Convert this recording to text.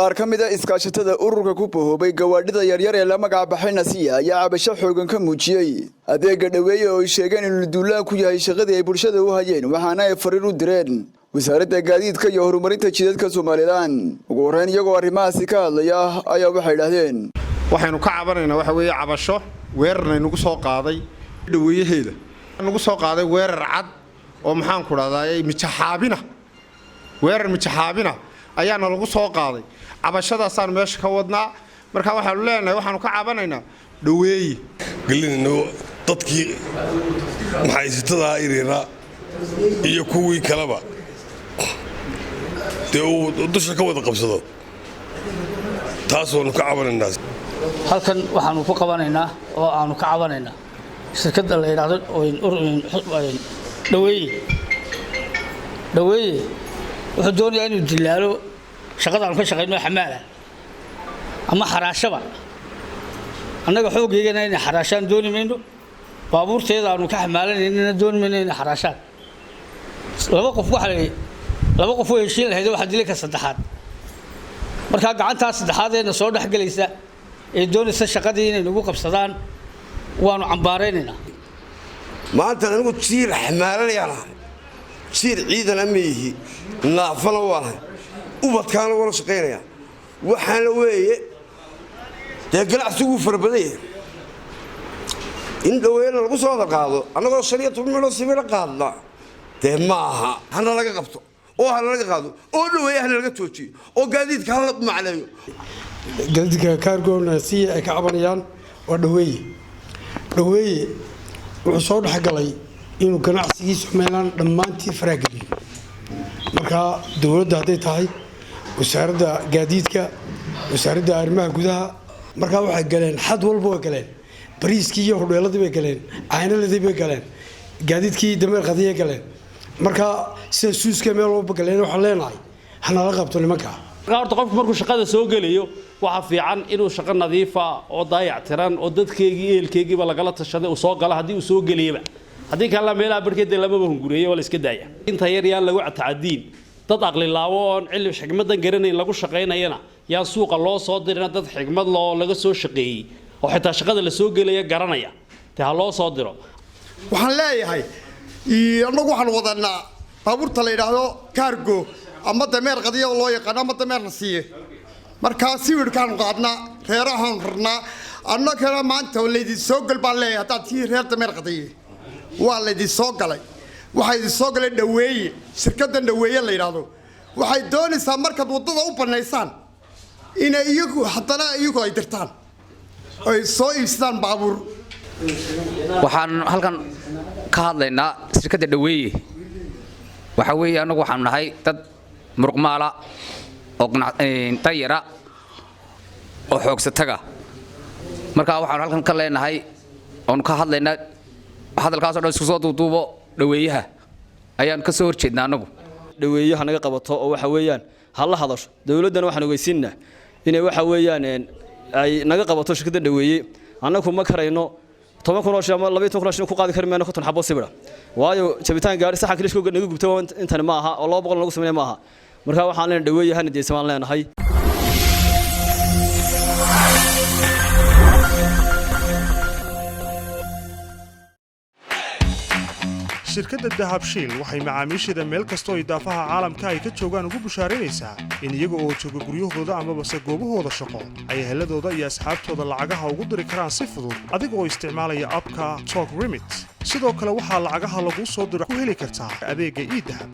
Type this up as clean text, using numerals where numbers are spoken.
Qaar ka mid a iskaashatada ururka ku bahoobay gawaadhida yaryar ee la magac baxay Nasiya ayaa cabasho xoogan ka muujiyey adeega Dhoweeye oo ay sheegeen inuu duulaan ku yahay shaqadii ay bulshada u hayeen, waxaana ay fariin u direen Wasaaradda Gaadiidka iyo Horumarinta Jidadka Somaliland. Ugu horreyn, iyagoo arrimahaasi ka hadlaya ayaa waxay idhahdeen: Waxaynu ka cabanaynaa waxa weeye cabasho weerarna nagu soo qaaday Dhoweeyaheeda, nagu soo qaaday weerar cad oo, maxaan ku dhahdaa, mijaxaabina. Weerar mijaxaabina ayaana lagu soo qaaday. Cabashadaasaan meesha ka wadnaa. Marka waxaanu leenahay, waxaanu ka cabanaynaa Dhoweeye. Gelinayno dadkii maxaysatadaa iriraa iyo kuwii kaleba dee uu dusha ka wada qabsado, taas waanu ka cabanaynaa. Halkan waxaanu ku qabanaynaa oo aanu ka cabanaynaa shirkadda la yidhaahdo Dhoweeye. Dhoweeye wuxuu doonayaa inuu dilaalo shaqada aanu ka shaqayno, xamaala ama xaraashaba. Annaga xooggeygana inay xaraashaan dooni mayno, baabuurteeda aanu ka xamaalanaynana dooni mayno inay xaraashaan. Laba qof waxa la laba qof oo heshiin lahayd, waxaa dilay ka saddexaad. Markaa gacantaa saddexaad eena soo dhexgelaysa ee doonaysa shaqadii inay nagu qabsadaan waanu cambaaraynaynaa. Maanta anigu jiir xamaalanayaan ahay, jiir ciidana ma ihi, naafana waanahay, ubadkaana waana shaqaynaya. Waxaana weeye dee ganacsiguu fara badan yahay. In Dhoweeyana lagu soo hadal qaado annagoo 15 midhoo sibiro qaadna dee ma aha. Hana laga qabto oo hana laga qaado oo Dhoweeye hana laga joojiyo oo gaadiidka hala macneeyo. Gaadiidka cargo Nasiya ay ka cabanayaan waa Dhoweeye. Dhoweeye wuxuu soo dhexgalay inuu ganacsigii Somaliland dhammaantii faraageliyo. Marka dowladda hadday tahay, Wasaaradda Gaadiidka, Wasaaradda Arrimaha Gudaha, markaa waxay galeen xad walba way galeen. Bariiskii iyo hodheeladii bay galeen, caanaladii bay galeen, gaadiidkii dameer qadiyay galeen. Marka sida suuska meel walba galeen, waxaan leenahay hanala qabto nimanka. Horta qofku markuu shaqada soo gelayo, waxaa fiican inuu shaqo nadiifa oo daayac tiran oo dadkeygii ehelkeygiiba lagala tashaday uu soo galo haddii uu soo gelayaba. Haddii kalena meelaha barhkeed dee lamaba hungureeye, waa la iska daaya. Inta yar yaan lagu tacadiin. Dad aqlilaabo oon cilmi xigmadan garanayn lagu shaqaynayana yaan suuqa loo soo dirina. Dad xigmad loo laga soo shaqeeyey oo xitaa shaqada la soo gelaya garanaya te ha loo soo diro. Waxaan leeyahay, annagu waxaan wadanaa baabuurta la yidhaahdo cargo ama dameer qadiya oo loo yaqaano ama dameerna siiye. Markaa siwirkaanu qaadnaa, reerahaanu rarnaa. Annagana maanta laydin soo gal baan leeyahay. Haddaad tii reer dameer qadiye, waa laydin soo galay. Waxaa idin soo galay Dhoweeye. Shirkaddan Dhoweeye la yidhaahdo waxay doonaysaa markaad waddada u bannaysaan inay iyagu haddana iyagu ay dirtaan ay soo iibsadaan baabuur. Waxaan halkan ka hadlaynaa shirkadda Dhoweeye. Waxaa weeye, annagu waxaanu nahay dad muruqmaala oo danyara oo xoogsataga. Marka waxaanu halkan ka leenahay oonu ka hadlaynaa, hadalkaasoo dhan isku soo duuduubo, Dhoweeyaha ayaanu ka soo horjeednaa annagu. Dhoweeye ha naga qabato oo waxa weeyaan ha la hadasho dowladdana. Waxaan ogeysiinaa inay waxa weeyaan ay naga qabato shirkadda Dhoweeye. Annagu ma karayno 10,000 oo shil ama 12,000 oo shil ku qaadi kari mayno 50 xabo sibira, waayo jabitaan gaari saxan kalish naga gubta intani ma aha oo 200 lagu sameynaya ma aha. Marka waxaan leenahay, Dhoweeye hana deysa baan leenahay. Shirkadda Dahabshiil waxay macaamiisheeda meel kastoo idaafaha caalamka ay ka joogaan ugu bushaaraynaysaa in iyaga oo jooga guryahooda amabase goobahooda shaqo ay eheladooda iyo asxaabtooda lacagaha ugu diri karaan si fudud adiga oo isticmaalaya app-ka Talk Remit. Sidoo kale, waxaa lacagaha laguu soo diro ku heli kartaa adeegga eDahab.